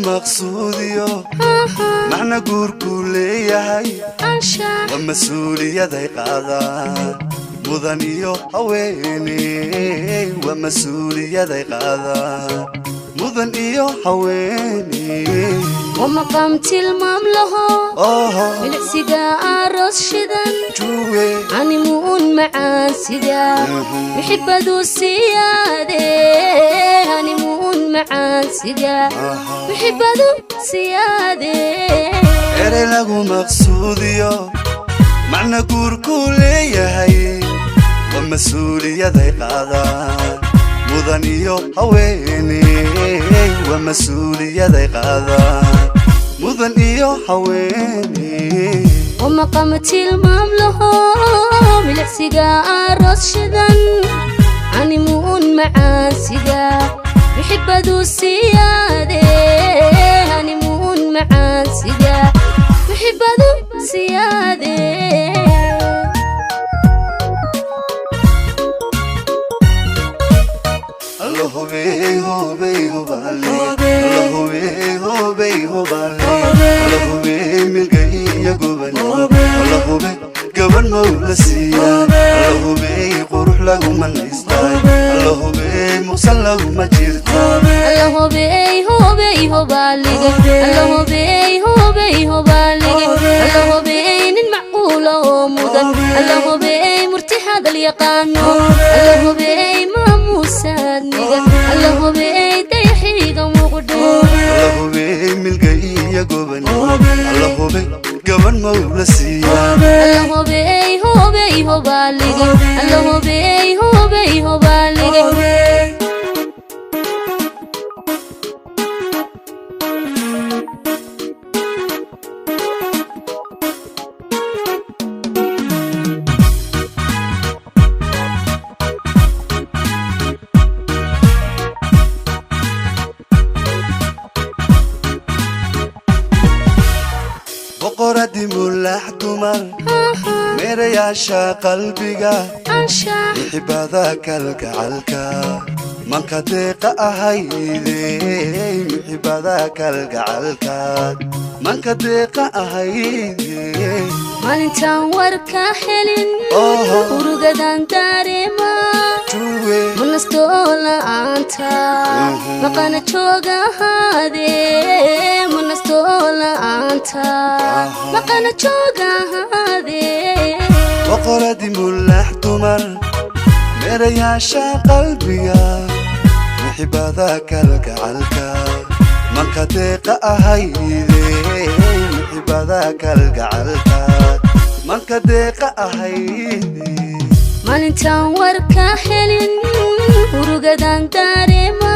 Maqsuudiyo macna guurkuu leeyahay waa mas-uuliyaday qaadaan mudan iyo haweeney, waa mas-uuliyaday qaadaan mudan iyo haweeney. Waa maqaam tilmaam laho, milicsiga aroos shidan, juwe animuun macaan sida muxibadu siyaade, animuun macaan sida muxibadu siyaade. Erey lagu maqsuudiyo macna guurkuu leeyahay waa mas-uuliyaday qaadaan mudan iyo haweeney, waa mas-uuliyaday qaadaan mudan iyo haweeney. Waa maqaam tilmaam laho, milicsiga aroos shidan, animuun macaan sida muxibadu siyaade, animuun macaan sida muxibadu siyaade. Alla hubey hubey hubale, alla hubey hubey hubale, alla hubey milga iyo gobane, alla hube gaban mawla siiya, alla hubey qurux laguma naystay, alla hubey muqsan laguma jirta. Alla hubey hubey hubaalige, alla hubey hubey hubaalige, alla hubey nin macquula oo mudan, alla hubey murti hadal yaqaano, alla hubey maamuusaadniga, alla hubey dayaxiiga muqdho. Alla hubey milga iyo gobane, alla hube gaban mawla siiya. Alla hubey hubey hubaalige, alla hubey hubey hubaalige. Boqoradii mulaax dumar, meerayaasha qalbiga, mixibada kalgacalka, manka deeqa ahayde, mixibada kalgacalka, manka deeqa ahayde. Maalintaan warka helin urugadan dareema, juwe munastoo la'aanta maqana jooga ahaade, munastoo la'aanta maqana jooga ahaade. Boqoradii mulaax dumar, meerayaasha qalbiga, mixibada kalgacalka, manka deeqa ahayde, mixibada kalgacalka, manka deeqa ahayde. Maalintaan warka helin urugadan dareema,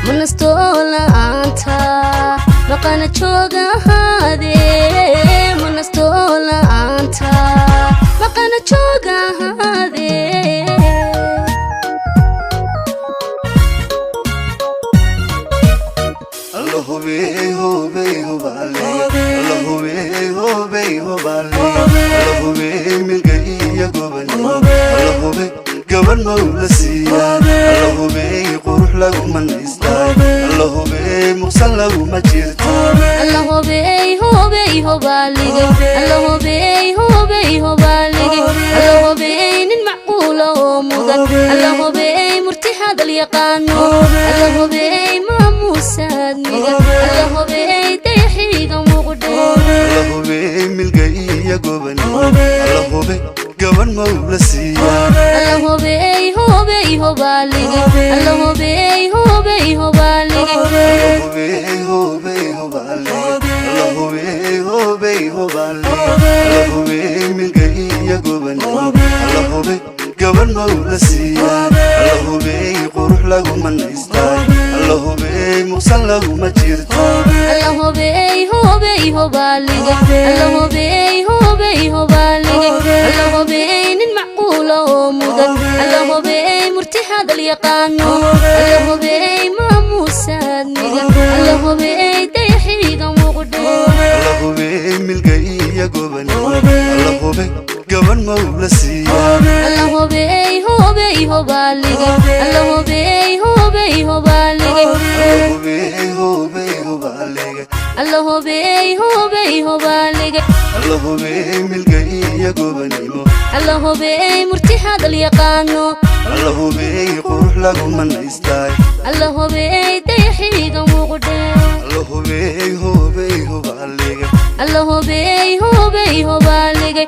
munastoo la'aanta maqana jooga ahaade, munastoo la'aanta maqana jooga ahaade. Alla hubey hubey hubale, alla hubey hubey hubale, alla hubey milga iyo gobane, alla hube gaban mawla siiya, alla hubey qurux laguma naystay, alla hubey muqsan laguma jirta. Alla hubey hubey hubaalige, alla hubey hubey hubaalige, alla hubey nin macquula oo mudan, alla hubey murti hadal yaqaano, alla hubey maamuusaadniga, alla hubey dayaxiiga muqdho. Alla hubey milga iyo gobane, alla hube gaban mawla siiya. Alla hubey hubey hubaalige, alla hubey hubey hubaalige. Alla hubey hubey hubale, alla hubey hubey hubale, alla hubey milga iyo gobane, alla hube gaban mawla siiya, alla hubey qurux laguma naystay, alla hubey muqsan laguma jirta. Alla hubey hubey hubaalige, alla hubey hubey hubaalige, alla hubey nin macquula oo mudan, alla hubey murti hadal yaqaano, alla hubey maamuusaadniga, alla hubey dayaxiiga muqdho. Alla hubey milga iyo gobane, alla hube gaban mawla siiya. Alla hubey hubey hubaalige, alla hubey hubey hubaalige. Alla hubey hubey. Alla hobey, hobey, hobaaligay. Alla hubey milga iyo gobanimo. Alla hobey murti hadal yaqaano. Alla hubey qurux lagu manaystaay. Alla hobey dayaxiiga muuqdhe. Alla hubey, hubey, hubaaligay. Alla hobey, hobey, hobaaligay.